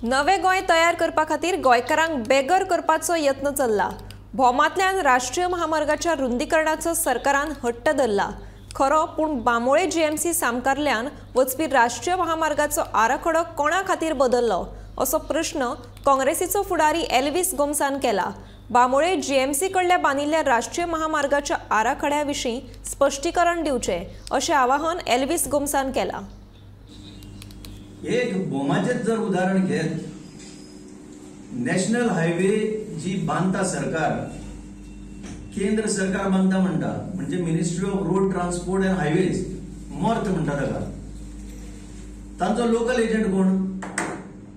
नवे गोंय तयार करपा खातीर गोंयकारांक बेगर करपाचो यत्न चल्ला। भोमांतल्यान राष्ट्रीय महामार्गाच्या रुंदीकरणाचो सरकारान हट्ट धरला खरो, पूण बांबोळे जीएमसी सामकारल्यान वचपी राष्ट्रीय महामार्गाचो आराखडो कोणा खातीर बदललो असो प्रश्न काँग्रेसीचो फुडारी एल्विस गोम्सान केला। बांबोळे जीएमसी कडल्या बांदिल्ल्या राष्ट्रीय महामार्गाच्या आराखड्या विशीं स्पश्टीकरण दिवचें अशें आवाहन एल्विस गोम्सान केलां। एक भोमाचें जर उदाहरण घेत, नॅशनल हायवे जी बांदता सरकार, केंद्र सरकार बांदता म्हणटा, म्हणजे ministry of road transport and highways, MoRTH म्हणटा ताका, तांचो लोकल एजंट कोण?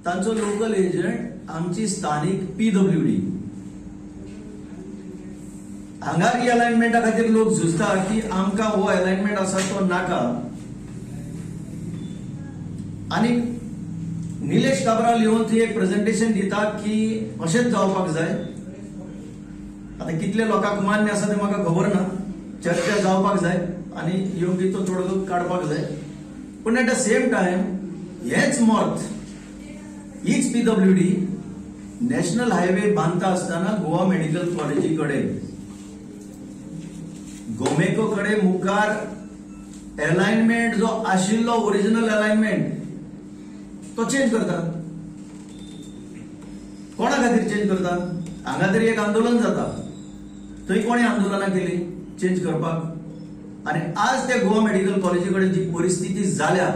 तांचो लोकल एजंट आमची स्थानीक पीडब्ल्यूडी। हांगा रिअलायनमेंटा खातीर लोक झुजता की आमकां हो अलायनमेंट आसा तो नाका। आनी निलेश काब्राल येवन थंय एक प्रेझेंटेशन दिता की अशेंच जावपाक जाय। आतां कितले लोकांक मान्य आसा तें म्हाका खबर ना, चर्चा जावपाक जाय आनी योग्य तो तोडगो काडपाक जाय। पूण एट the same time हेच मॉर्थ, हीच पीडब्ल्यूडी नॅशनल हायवे बांदता आसतना गोवा मेडिकल कॉलेजी कडेन, गोमेको कडेन मुखार अलायनमेंट जो आशिल्लो ओरिजिनल अलायनमेंट तो चेंज करता। कोणा खातीर चेंज करता? हांगा तरी एक आंदोलन जाता, थंय कोणी आंदोलनां केली चेंज करपाक? आनी आज त्या गोवा मेडिकल कॉलेजी कडेन जी परिस्थिती जाल्या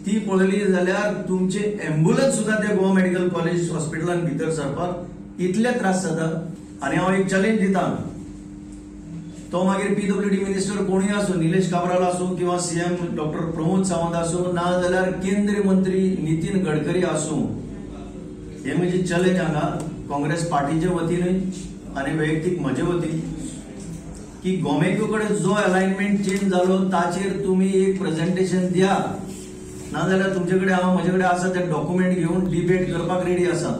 ती पळयली जाल्यार तुमचे एम्बुलन्स सुद्दां त्या गोवा मेडिकल कॉलेज हॉस्पिटलान भितर सरपाक इतले त्रास जाता। आनी हांव एक चॅलेंज दिता, तो मागीर पीडब्ल्यूडी मिनिस्टर कोणूय आसूं, निलेश काब्राल आसूं किंवा सीएम डॉक्टर प्रमोद सावंत आसूं, ना जाल्यार केंद्रीय मंत्री नितीन गडकरी आसूं, हे म्हजी चॅलेंज हांगा काँग्रेस पार्टीचे वतीन आनी वैयक्तीक म्हजे वतीन की गोमेको कडेन जो अलायनमेंट चेंज जालो ताचेर तुमी एक प्रेझेंटेशन दिया, ना जाल्यार तुमचे कडेन हांव म्हजे कडेन आसा ते डॉक्युमेंट घेवन डिबेट करपाक रेडी आसा।